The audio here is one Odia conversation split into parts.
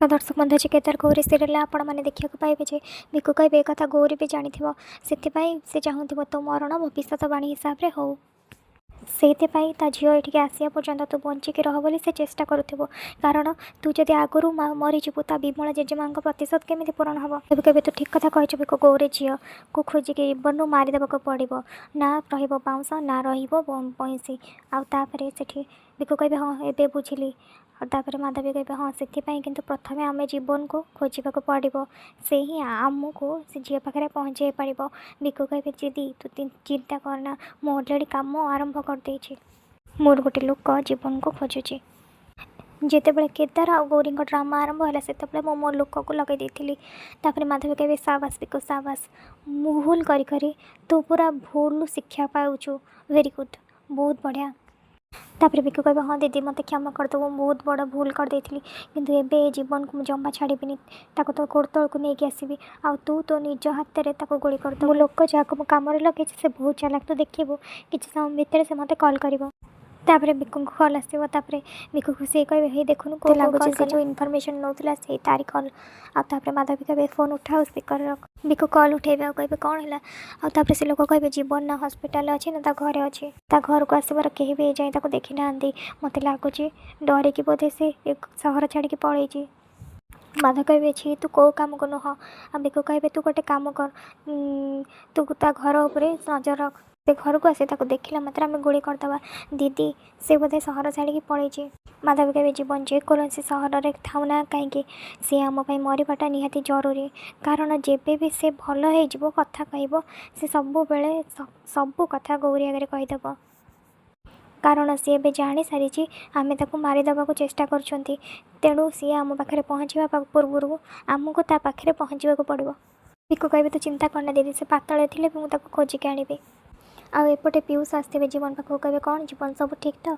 ତ ଦର୍ଶକ ବନ୍ଧୁ, ଅଛି କେଦାର ଗୌରୀ ସିରିଏଲ୍ ଆପଣମାନେ ଦେଖିବାକୁ ପାଇବେ ଯେ ବିକୁ କହିବେ, ଏ କଥା ଗୌରୀ ବି ଜାଣିଥିବ, ସେଥିପାଇଁ ସେ ଚାହୁଁଥିବ ତୋ ମରଣ ଭବିଷ୍ୟତବାଣୀ ହିସାବରେ ହଉ। ସେଇଥିପାଇଁ ତା ଝିଅ ଏଠିକି ଆସିବା ପର୍ଯ୍ୟନ୍ତ ତୁ ବଞ୍ଚିକି ରହ ବୋଲି ସେ ଚେଷ୍ଟା କରୁଥିବ। କାରଣ ତୁ ଯଦି ଆଗରୁ ମରିଯିବୁ, ତା ବିମଳା ଜେଜେମାଙ୍କ ପ୍ରତିଶୋଧ କେମିତି ପୂରଣ ହେବ? କେବେ କେବେ ତୁ ଠିକ୍ କଥା କହିଛୁ ବିକୁ। ଗୌରୀ ଝିଅକୁ ଖୋଜିକି ଜୀବନରୁ ମାରିଦେବାକୁ ପଡ଼ିବ। ନା ରହିବ ବାଉଁଶ, ନା ରହିବ ବଇଁଶୀ। ଆଉ ତାପରେ ସେଠି ବିକୁ କହିବେ, ହଁ, ଏବେ ବୁଝିଲି। ଆଉ ତାପରେ ମାଧବୀ କହିବେ, ହଁ, ସେଥିପାଇଁ କିନ୍ତୁ ପ୍ରଥମେ ଆମେ ଜୀବନକୁ ଖୋଜିବାକୁ ପଡ଼ିବ। ସେ ହିଁ ଆମକୁ ସେ ଝିଅ ପାଖରେ ପହଞ୍ଚାଇ ପାରିବ। ବିକୁ କହିବେ, ଦିଦି, ତୁ ଚିନ୍ତା କରନା, ମୁଁ ଅଲରେଡ଼ି କାମ ଆରମ୍ଭ କରିଦେଇଛି। ମୋର ଗୋଟେ ଲୋକ ଜୀବନକୁ ଖୋଜୁଛି। ଯେତେବେଳେ କେଦାର ଆଉ ଗୌରୀଙ୍କ ଡ୍ରାମା ଆରମ୍ଭ ହେଲା, ସେତେବେଳେ ମୁଁ ମୋ ଲୋକକୁ ଲଗାଇ ଦେଇଥିଲି। ତାପରେ ମାଧବୀ କହିବେ, ସାବାସ ବିକୁ, ସାବାସ। ଭୁଲ କରି କରି ତୁ ପୁରା ଭୁଲରୁ ଶିକ୍ଷା ପାଉଛୁ। ଭେରି ଗୁଡ଼୍, ବହୁତ ବଢ଼ିଆ। ତାପରେ ବିକୁ କହିବ, ହଁ ଦିଦି, ମୋତେ କ୍ଷମା କରିଦେବୁ, ମୁଁ ବହୁତ ବଡ଼ ଭୁଲ କରିଦେଇଥିଲି। କିନ୍ତୁ ଏବେ ଏ ଜୀବନକୁ ମୁଁ ଜମା ଛାଡ଼ିବିନି। ତାକୁ ତୋ ଗୋଡ଼ ତଳକୁ ନେଇକି ଆସିବି ଆଉ ତୁ ତୋ ନିଜ ହାତରେ ତାକୁ ଗୁଳି କରିଦେବୁ। ମୋ ଲୋକ ଯାହାକୁ ମୁଁ କାମରେ ଲଗେଇଛି, ସେ ବହୁତ ଚାଲାକ। ତୁ ଦେଖିବୁ, କିଛି ସମୟ ଭିତରେ ସେ ମୋତେ କଲ୍ କରିବ। ତାପରେ ବିକୁଙ୍କୁ କଲ୍ ଆସିବ। ତାପରେ ବିକୁ ଖୁସି ହେଇ କହିବେ, ହେଇ ଦେଖୁନୁ, କେଉଁ ଲାଗୁଛି ସେ ଯେଉଁ ଇନଫର୍ମେସନ୍ ନେଉଥିଲା, ସେଇ ତାରି କଲ୍। ଆଉ ତାପରେ ମାଧବୀ କହିବେ, ଫୋନ୍ ଉଠାଅ, ସ୍ପିକର ରଖ। ବିକୁ କଲ୍ ଉଠେଇବେ ଆଉ କହିବେ, କ'ଣ ହେଲା? ଆଉ ତାପରେ ସେ ଲୋକ କହିବେ, ଜୀବନ ନା ହସ୍ପିଟାଲରେ ଅଛି, ନା ତା ଘରେ ଅଛି। ତା ଘରକୁ ଆସିବାର କେହି ବି ଏଯାଏଁ ତାକୁ ଦେଖିନାହାନ୍ତି। ମୋତେ ଲାଗୁଛି ଡରିକି ବୋଧେ ସେ ଏ ସହର ଛାଡ଼ିକି ପଳେଇଛି। ମାଧବ କହିବେ, ଛି, ତୁ କେଉଁ କାମକୁ ନୁହଁ। ଆଉ ବିକୁ କହିବେ, ତୁ ଗୋଟେ କାମ କର, ତୁ ତା ଘର ଉପରେ ନଜର ରଖ। ସେ ଘରକୁ ଆସେ, ତାକୁ ଦେଖିଲା ମାତ୍ରେ ଆମେ ଗୁଳି କରିଦେବା। ଦିଦି, ସେ ବୋଧେ ସହର ଛାଡ଼ିକି ପଳେଇଛି। ମାଧବ କହିବେ, ଜୀବନ ଯେକୌଣସି ସହରରେ ଥାଉ ନା କାହିଁକି, ସିଏ ଆମ ପାଇଁ ମରିବାଟା ନିହାତି ଜରୁରୀ। କାରଣ ଯେବେ ବି ସେ ଭଲ ହେଇଯିବ, କଥା କହିବ, ସେ ସବୁବେଳେ ସବୁ କଥା ଗୌରୀ ଆଗରେ କହିଦେବ। କାରଣ ସିଏ ଏବେ ଜାଣିସାରିଛି ଆମେ ତାକୁ ମାରିଦେବାକୁ ଚେଷ୍ଟା କରୁଛନ୍ତି। ତେଣୁ ସିଏ ଆମ ପାଖରେ ପହଞ୍ଚିବା ପୂର୍ବରୁ ଆମକୁ ତା ପାଖରେ ପହଞ୍ଚିବାକୁ ପଡ଼ିବ। ବିକୁ କହିବେ, ତୁ ଚିନ୍ତା କରନା ଦିଦି, ସେ ପାତାଳରେ ଥିଲେ ବି ମୁଁ ତାକୁ ଖୋଜିକି ଆଣିବି। ଆଉ ଏପଟେ ପିୟୁଷ ଆସିଥିବେ ଜୀବନ ପାଖକୁ। କହିବେ, କ'ଣ ଜୀବନ, ସବୁ ଠିକ୍ ତ?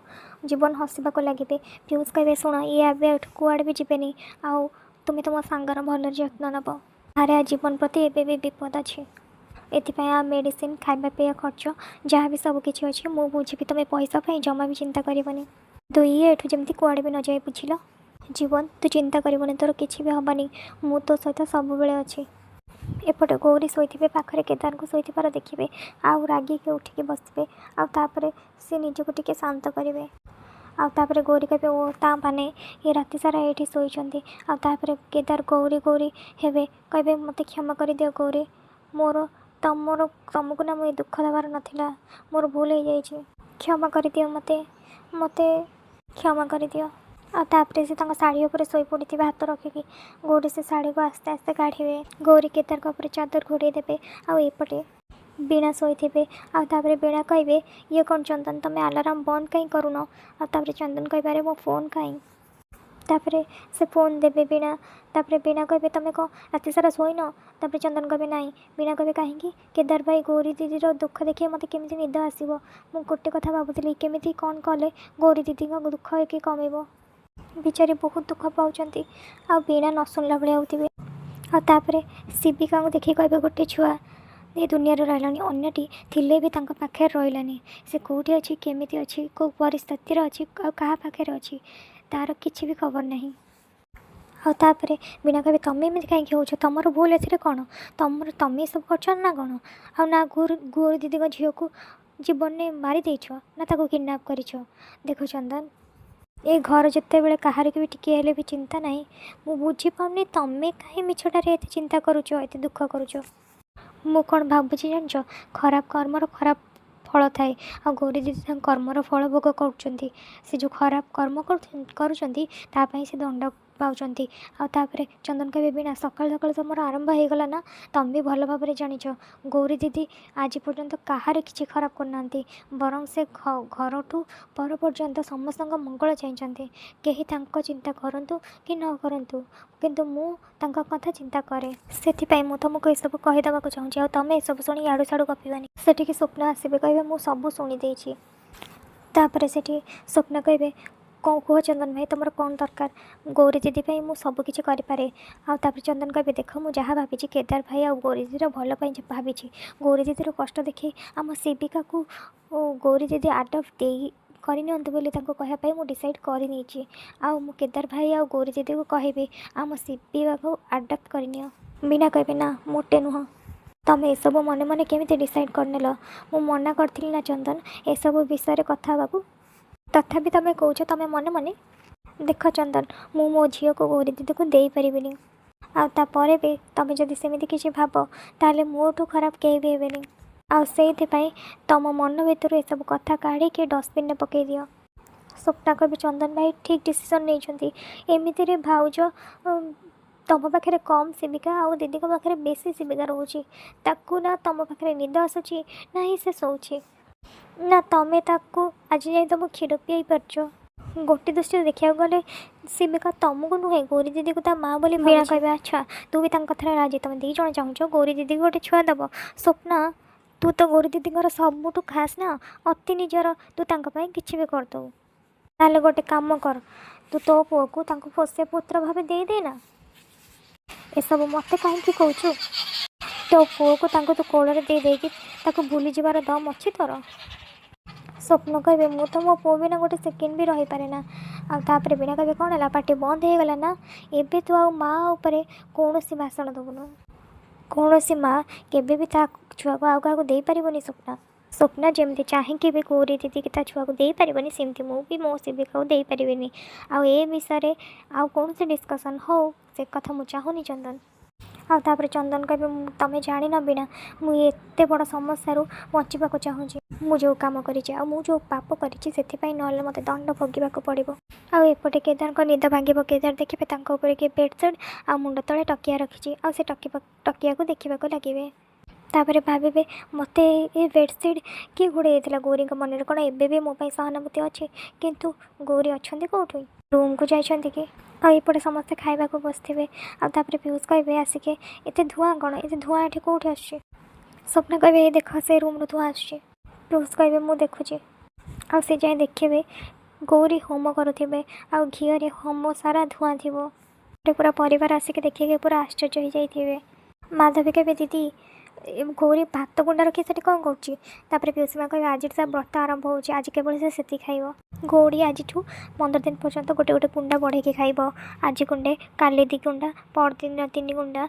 ଜୀବନ ହସିବାକୁ ଲାଗିବେ। ପିୟୁଷ କହିବେ, ଶୁଣ, ଇଏ ଏବେ ଏଠୁ କୁଆଡ଼େ ବି ଯିବେନି ଆଉ ତୁମେ ତୁମ ସାଙ୍ଗର ଭଲରେ ଯତ୍ନ ନେବ। ଆରେ, ଆ ଜୀବନ ପ୍ରତି ଏବେ ବି ବିପଦ ଅଛି। ଏଥିପାଇଁ ଆ ମେଡ଼ିସିନ, ଖାଇବା ପିଇବା ଖର୍ଚ୍ଚ, ଯାହା ବି ସବୁ କିଛି ଅଛି, ମୁଁ ବୁଝିବି। ତୁମେ ପଇସା ପାଇଁ ଜମା ବି ଚିନ୍ତା କରିବନି। କିନ୍ତୁ ଇଏ ଏଠୁ ଯେମିତି କୁଆଡ଼େ ବି ନଯାଏ, ବୁଝିଲ? ଜୀବନ, ତୁ ଚିନ୍ତା କରିବୁନି, ତୋର କିଛି ବି ହେବନି। ମୁଁ ତୋ ସହିତ ସବୁବେଳେ ଅଛି। ଏପଟେ ଗୌରୀ ଶୋଇଥିବେ, ପାଖରେ କେଦାରଙ୍କୁ ଶୋଇଥିବାର ଦେଖିବେ ଆଉ ରାଗିକି ଉଠିକି ବସିବେ। ଆଉ ତାପରେ ସେ ନିଜକୁ ଟିକେ ଶାନ୍ତ କରିବେ। ଆଉ ତାପରେ ଗୌରୀ କହିବେ, ଓ, ତା ମାନେ ଏ ରାତି ସାରା ଏଇଠି ଶୋଇଛନ୍ତି। ଆଉ ତାପରେ କେଦାର ଗୌରୀ ଗୌରୀ ହେବେ। କହିବେ, ମୋତେ କ୍ଷମା କରିଦିଅ ଗୌରୀ, ମୋର ତମର ତମକୁ ନା ମୁଁ ଏ ଦୁଃଖ ଦେବାର ନଥିଲା। ମୋର ଭୁଲ ହେଇଯାଇଛି। କ୍ଷମା କରିଦିଅ ମୋତେ, ମୋତେ କ୍ଷମା କରିଦିଅ। ଆଉ ତାପରେ ସେ ତାଙ୍କ ଶାଢ଼ୀ ଉପରେ ଶୋଇପଡ଼ିଥିବେ ହାତ ରଖିକି। ଗୌରୀ ସେ ଶାଢ଼ୀକୁ ଆସ୍ତେ ଆସ୍ତେ କାଢ଼ିବେ। ଗୌରୀ କେଦାରଙ୍କ ଉପରେ ଚାଦର ଘୋଡ଼େଇ ଦେବେ। ଆଉ ଏପଟେ ବୀଣା ଶୋଇଥିବେ। ଆଉ ତାପରେ ବୀଣା କହିବେ, ଇଏ କ'ଣ ଚନ୍ଦନ, ତମେ ଆଲାରାମ ବନ୍ଦ କାହିଁ କରୁନ? ଆଉ ତାପରେ ଚନ୍ଦନ କହିବେ, ଆରେ, ମୋ ଫୋନ୍ କାହିଁ? ତାପରେ ସେ ଫୋନ୍ ଦେବେ ବୀଣା। ତାପରେ ବୀଣା କହିବେ, ତମେ କ'ଣ ରାତି ସାରା ଶୋଇନ? ତାପରେ ଚନ୍ଦନ କହିବେ, ନାଇଁ। ବୀଣା କହିବେ, କାହିଁକି? କେଦାର ଭାଇ, ଗୌରୀ ଦିଦିର ଦୁଃଖ ଦେଖି ମୋତେ କେମିତି ନିଦ ଆସିବ? ମୁଁ ଗୋଟେ କଥା ଭାବୁଥିଲି, କେମିତି କ'ଣ କଲେ ଗୌରୀ ଦିଦିଙ୍କ ଦୁଃଖ ଏକି କମିବ। ବିଚାରୀ ବହୁତ ଦୁଃଖ ପାଉଛନ୍ତି। ଆଉ ବୀଣା ନ ଶୁଣିଲା ଭଳିଆ ହେଉଥିବେ। ଆଉ ତାପରେ ଶିବିକାଙ୍କୁ ଦେଖିକି କହିବେ, ଗୋଟେ ଛୁଆ ଏ ଦୁନିଆରେ ରହିଲାନି, ଅନ୍ୟଟି ଥିଲେ ବି ତାଙ୍କ ପାଖରେ ରହିଲାନି। ସେ କେଉଁଠି ଅଛି, କେମିତି ଅଛି, କେଉଁ ପରିସ୍ଥିତିରେ ଅଛି ଆଉ କାହା ପାଖରେ ଅଛି, ତାର କିଛି ବି ଖବର ନାହିଁ। ଆଉ ତାପରେ ବୀଣା କହିବେ, ତମେ ଏମିତି କାହିଁକି ହେଉଛ? ତମର ଭୁଲ ଏଥିରେ କ'ଣ? ତମେ ଏସବୁ କରୁଛ ନା କ'ଣ? ଆଉ ନା ଗୌରୀ ଦିଦିଙ୍କ ଝିଅକୁ ଜୀବନରେ ମାରି ଦେଇଛ, ନା ତାକୁ କିଡ଼ନାପ୍ କରିଛ? ଦେଖ ଚନ୍ଦନ, ଏ ଘର ଯେତେବେଳେ କାହାରିକୁ ବି ଟିକିଏ ହେଲେ ବି ଚିନ୍ତା ନାହିଁ, ମୁଁ ବୁଝିପାରୁନି ତମେ କାହିଁ ମିଛଟାରେ ଏତେ ଚିନ୍ତା କରୁଛ, ଏତେ ଦୁଃଖ କରୁଛ। ମୁଁ କ'ଣ ଭାବୁଛି ଜାଣିଛ? ଖରାପ କର୍ମର ଖରାପ ଫଳ ଥାଏ। ଆଉ ଗୌରୀ ଦିଦି ତାଙ୍କ କର୍ମର ଫଳ ଭୋଗ କରୁଛନ୍ତି। ସେ ଯେଉଁ ଖରାପ କର୍ମ କରୁଛନ୍ତି, ତା ପାଇଁ ସେ ଦଣ୍ଡ ପାଉଛନ୍ତି। ଆଉ ତାପରେ ଚନ୍ଦନ କହିବେ, ବୀଣା, ସକାଳୁ ସକାଳୁ ତମର ଆରମ୍ଭ ହେଇଗଲା ନା? ତମେ ବି ଭଲ ଭାବରେ ଜାଣିଛ, ଗୌରୀ ଦିଦି ଆଜି ପର୍ଯ୍ୟନ୍ତ କାହାର କିଛି ଖରାପ କରିନାହାନ୍ତି। ବରଂ ସେ ଘରଠୁ ପର ପର୍ଯ୍ୟନ୍ତ ସମସ୍ତଙ୍କ ମଙ୍ଗଳ ଚାହିଁଛନ୍ତି। କେହି ତାଙ୍କ ଚିନ୍ତା କରନ୍ତୁ କି ନ କରନ୍ତୁ, କିନ୍ତୁ ମୁଁ ତାଙ୍କ କଥା ଚିନ୍ତା କରେ। ସେଥିପାଇଁ ମୁଁ ତୁମକୁ ଏସବୁ କହିଦେବାକୁ ଚାହୁଁଛି। ଆଉ ତମେ ଏସବୁ ଶୁଣି ଇଆଡ଼ୁ ସିଆଡ଼ୁ ଗପିବନି। ସେଠିକି ସ୍ୱପ୍ନ ଆସିବେ। କହିବେ, ମୁଁ ସବୁ ଶୁଣିଦେଇଛି। ତାପରେ ସେଠି ସ୍ୱପ୍ନ କହିବେ, କ'ଣ କୁହ ଚନ୍ଦନ ଭାଇ, ତୁମର କ'ଣ ଦରକାର? ଗୌରୀ ଦିଦି ପାଇଁ ମୁଁ ସବୁ କିଛି କରିପାରେ। ଆଉ ତାପରେ ଚନ୍ଦନ କହିବେ, ଦେଖ, ମୁଁ ଯାହା ଭାବିଛି, କେଦାର ଭାଇ ଆଉ ଗୌରୀ ଦିଦିର ଭଲ ପାଇଁ ଭାବିଛି। ଗୌରୀ ଦିଦିର କଷ୍ଟ ଦେଖି ଆମ ଶିବିକାକୁ ଓ ଗୌରୀ ଦିଦି ଆଡ଼ପ୍ଟ ଦେଇ କରିନିଅନ୍ତୁ ବୋଲି ତାଙ୍କୁ କହିବା ପାଇଁ ମୁଁ ଡିସାଇଡ଼୍ କରିନେଇଛି। ଆଉ ମୁଁ କେଦାର ଭାଇ ଆଉ ଗୌରୀ ଦିଦିକୁ କହିବି ଆମ ଶିବିବାକୁ ଆଡ଼ପ୍ଟ କରିନିଅ। ବୀଣା କହିବେ ନା, ମୋଟେ ନୁହଁ। ତମେ ଏସବୁ ମନେ ମନେ କେମିତି ଡିସାଇଡ଼୍ କରିନେଲ? ମୁଁ ମନା କରିଥିଲି ନା ଚନ୍ଦନ, ଏସବୁ ବିଷୟରେ କଥା ହେବାକୁ? ତଥାପି ତମେ କହୁଛ ତମେ ମନେ ମନେ। ଦେଖ ଚନ୍ଦନ, ମୁଁ ମୋ ଝିଅକୁ ଗୌରୀ ଦିଦିକୁ ଦେଇପାରିବିନି। ଆଉ ତାପରେ ବି ତମେ ଯଦି ସେମିତି କିଛି ଭାବ, ତାହେଲେ ମୋଠୁ ଖରାପ କେହି ବି ହେବେନି। ଆଉ ସେଇଥିପାଇଁ ତମ ମନ ଭିତରୁ ଏସବୁ କଥା କାଢ଼ିକି ଡଷ୍ଟବିନ୍ରେ ପକାଇ ଦିଅ। ସ୍ୱପ୍ନା କହିବେ ଚନ୍ଦନ ଭାଇ ଠିକ୍ ଡିସିସନ୍ ନେଇଛନ୍ତି। ଏମିତିରେ ଭାଉଜ, ତମ ପାଖରେ କମ୍ ଶିବିକା ଆଉ ଦିଦିଙ୍କ ପାଖରେ ବେଶୀ ଶିବିକା ରହୁଛି। ତାକୁ ନା ତମ ପାଖରେ ନିଦ ଆସୁଛି, ନା ହିଁ ସେ ଶୋଉଛି, ନା ତମେ ତାକୁ ଆଜି ଯାଏଁ ତମ କ୍ଷୀର ପିଆଇ ପାରୁଛ। ଗୋଟେ ଦୃଷ୍ଟିରୁ ଦେଖିବାକୁ ଗଲେ ଶିବିକା ତମକୁ ନୁହେଁ, ଗୌରୀ ଦିଦିକୁ ତା ମା ବୋଲି। ବୀଣା କହିବେ ଆଚ୍ଛା, ତୁ ବି ତାଙ୍କ କଥାରେ ରାଜି? ତମେ ଦୁଇ ଜଣ ଚାହୁଁଛ ଗୌରୀ ଦିଦିକୁ ଗୋଟେ ଛୁଆ ଦେବ? ସ୍ୱପ୍ନା, ତୁ ତ ଗୌରୀ ଦିଦିଙ୍କର ସବୁଠୁ ଖାସ୍ ନା, ଅତି ନିଜର। ତୁ ତାଙ୍କ ପାଇଁ କିଛି ବି କରିଦେବୁ। ତାହେଲେ ଗୋଟେ କାମ କର, ତୁ ତୋ ପୁଅକୁ ତାଙ୍କୁ ପୋଷ୍ୟ ପୁତ୍ର ଭାବେ ଦେଇଦେ ନା। ଏସବୁ ମୋତେ କାହିଁକି କହୁଛୁ? ତୋ ପୁଅକୁ ତାଙ୍କୁ ତୁ କୋଳରେ ଦେଇ ଦେଇକି ତାକୁ ଭୁଲିଯିବାର ଦମ୍ ଅଛି ତୋର? ସ୍ୱପ୍ନ କହିବେ ମୁଁ ତ ମୋ ପୁଅ ବିନା ଗୋଟେ ସେକେଣ୍ଡ ବି ରହିପାରେ ନା। ଆଉ ତାପରେ ବୀଣା କହିବେ କ'ଣ ହେଲା, ପାଟି ବନ୍ଦ ହେଇଗଲା ନା? ଏବେ ତୁ ଆଉ ମା ଉପରେ କୌଣସି ଭାଷଣ ଦେବୁନୁ। କୌଣସି ମା କେବେ ବି ତା ଛୁଆକୁ ଆଉ କାହାକୁ ଦେଇପାରିବନି ସ୍ୱପ୍ନା। ସ୍ୱପ୍ନା ଯେମିତି ଚାହିଁକି ବି ଗୌରୀ ଦିଦିକି ତା ଛୁଆକୁ ଦେଇପାରିବନି, ସେମିତି ମୁଁ ବି ମୋ ଶିବିକାକୁ ଦେଇପାରିବିନି। ଆଉ ଏ ବିଷୟରେ ଆଉ କୌଣସି ଡିସ୍କସନ୍ ହଉ, ସେ କଥା ମୁଁ ଚାହୁଁନି ଚନ୍ଦନ। ଆଉ ତାପରେ ଚନ୍ଦନ କହିବେ ମୁଁ ତମେ ଜାଣିନ ବୀଣା, ମୁଁ ଏତେ ବଡ଼ ସମସ୍ୟାରୁ ବଞ୍ଚିବାକୁ ଚାହୁଁଛି। ମୁଁ ଯେଉଁ କାମ କରିଛି ଆଉ ମୁଁ ଯେଉଁ ପାପ କରିଛି, ସେଥିପାଇଁ ନହେଲେ ମୋତେ ଦଣ୍ଡ ଭୋଗିବାକୁ ପଡ଼ିବ। ଆଉ ଏପଟେ କେଦାରଙ୍କ ନିଦ ଭାଙ୍ଗିବ। କେଦାର ଦେଖିବେ ତାଙ୍କ ଉପରେ କିଏ ବେଡ଼ସିଟ୍ ଆଉ ମୁଣ୍ଡ ତଳେ ତକିଆ ରଖିଛି। ଆଉ ସେ ତକିଆକୁ ଦେଖିବାକୁ ଲାଗିବେ। ତାପରେ ଭାବିବେ ମୋତେ ଏ ବେଡ଼ସିଟ୍ କିଏ ଘୋଡ଼େଇ ଦେଇଥିଲା? ଗୌରୀଙ୍କ ମନରେ କ'ଣ ଏବେ ବି ମୋ ପାଇଁ ସହାନୁଭୂତି ଅଛି? କିନ୍ତୁ ଗୌରୀ ଅଛନ୍ତି କେଉଁଠି? ରୁମ୍କୁ ଯାଇଛନ୍ତି କି? ଆଉ ଏପଟେ ସମସ୍ତେ ଖାଇବାକୁ ବସିଥିବେ। ଆଉ ତାପରେ ପିୟୁଷ କହିବେ ଆସିକି, ଏତେ ଧୂଆଁ କ'ଣ? ଏତେ ଧୂଆଁ ଏଠି କେଉଁଠି ଆସୁଛି? ସ୍ୱପ୍ନା କହିବେ ଏଇ ଦେଖ, ସେ ରୁମ୍ରୁ ଧୂଆଁ ଆସୁଛି। ପିୟୁଷ କହିବେ ମୁଁ ଦେଖୁଛି। ଆଉ ସେ ଯାଇ ଦେଖିବେ ଗୌରୀ ହୋମ କରୁଥିବେ ଆଉ ଘିଅରେ ହୋମ ସାରା ଧୂଆଁ ଥିବ। ପୁରା ପରିବାର ଆସିକି ଦେଖିକି ପୁରା ଆଶ୍ଚର୍ଯ୍ୟ ହେଇଯାଇଥିବେ। ମାଧବୀ କହିବେ ଦିଦି, ଏ ଗୌରୀ ଭାତ ଗୁଣ୍ଡା ରଖି ସେଠି କ'ଣ କରୁଛି? ତାପରେ ପିଉସୀ ମା କହିବେ ଆଜିଠୁ ତା ବ୍ରତ ଆରମ୍ଭ ହେଉଛି। ଆଜି କେବଳ ସେ ସେତିକି ଖାଇବ। ଗୌରୀ ଆଜିଠୁ 15 ଦିନ ପର୍ଯ୍ୟନ୍ତ ଗୋଟେ ଗୋଟେ ଗୁଣ୍ଡା ବଢ଼େଇକି ଖାଇବ। ଆଜି ଗୁଣ୍ଡେ, କାଲି 2 ଗୁଣ୍ଡା, ପରଦିନ 3 ଗୁଣ୍ଡା,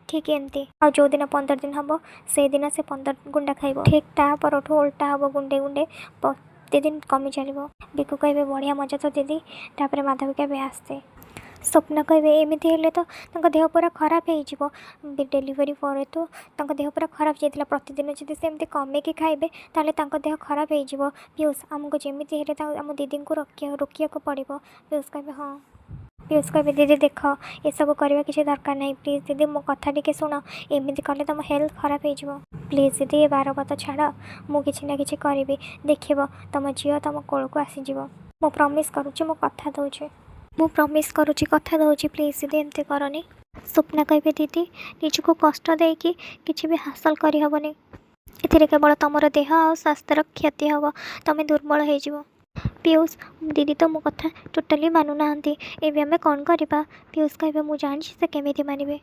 ଠିକ୍ ଏମିତି। ଆଉ ଯେଉଁଦିନ 15 ଦିନ ହେବ, ସେଇଦିନ ସେ 15 ଗୁଣ୍ଡା ଖାଇବ। ଠିକ୍ ତା ପରଠୁ ଓଲଟା ହେବ, ଗୁଣ୍ଡେ ଗୁଣ୍ଡେ ପ୍ରତିଦିନ କମି ଚାଲିବ। ବିକୁ କହିବେ ବଢ଼ିଆ ମଜା ତ ଦିଦି। ତାପରେ ମାଧବୀ କହିବେ ଆସ୍ତେ। ସ୍ୱପ୍ନ କହିବେ ଏମିତି ହେଲେ ତ ତାଙ୍କ ଦେହ ପୁରା ଖରାପ ହେଇଯିବ। ଡେଲିଭରି ପରେ ତ ତାଙ୍କ ଦେହ ପୁରା ଖରାପ ଯାଇଥିଲା। ପ୍ରତିଦିନ ଯଦି ସେମିତି କମେଇକି ଖାଇବେ, ତାହେଲେ ତାଙ୍କ ଦେହ ଖରାପ ହେଇଯିବ। ପିୟୁଷ, ଆମକୁ ଯେମିତି ହେଲେ ଆମ ଦିଦିଙ୍କୁ ରୋକିବାକୁ ପଡ଼ିବ। ପିୟୁଷ କହିବେ ହଁ। ପିୟୁଷ କହିବେ ଦିଦି ଦେଖ, ଏସବୁ କରିବା କିଛି ଦରକାର ନାହିଁ। ପ୍ଲିଜ୍ ଦିଦି, ମୋ କଥା ଟିକେ ଶୁଣ। ଏମିତି କଲେ ତୁମ ହେଲ୍ଥ ଖରାପ ହେଇଯିବ। ପ୍ଲିଜ୍ ଦିଦି, ଏ ବାରବ୍ରତ ଛାଡ଼। ମୁଁ କିଛି ନା କିଛି କରିବି। ଦେଖିବ, ତୁମ ଝିଅ ତୁମ କୋଳକୁ ଆସିଯିବ। ମୁଁ ପ୍ରମିସ୍ କରୁଛି, ମୁଁ କଥା ଦେଉଛି। ମୁଁ ପ୍ରମିସ୍ କରୁଛି, କଥା ଦେଉଛି। ପ୍ଲିଜ୍ ଦିଦି, ଏମିତି କରନି। ସ୍ୱପ୍ନା କହିବେ ଦିଦି, ନିଜକୁ କଷ୍ଟ ଦେଇକି କିଛି ବି ହାସଲ କରିହେବନି। ଏଥିରେ କେବଳ ତୁମର ଦେହ ଆଉ ସ୍ୱାସ୍ଥ୍ୟର କ୍ଷତି ହେବ। ତୁମେ ଦୁର୍ବଳ ହେଇଯିବ। ପିୟୁଷ, ଦିଦି ତ ମୋ କଥା ଟୋଟାଲି ମାନୁନାହାନ୍ତି। ଏବେ ଆମେ କ'ଣ କରିବା? ପିୟୁଷ କହିବେ ମୁଁ ଜାଣିଛି ସେ କେମିତି ମାନିବେ।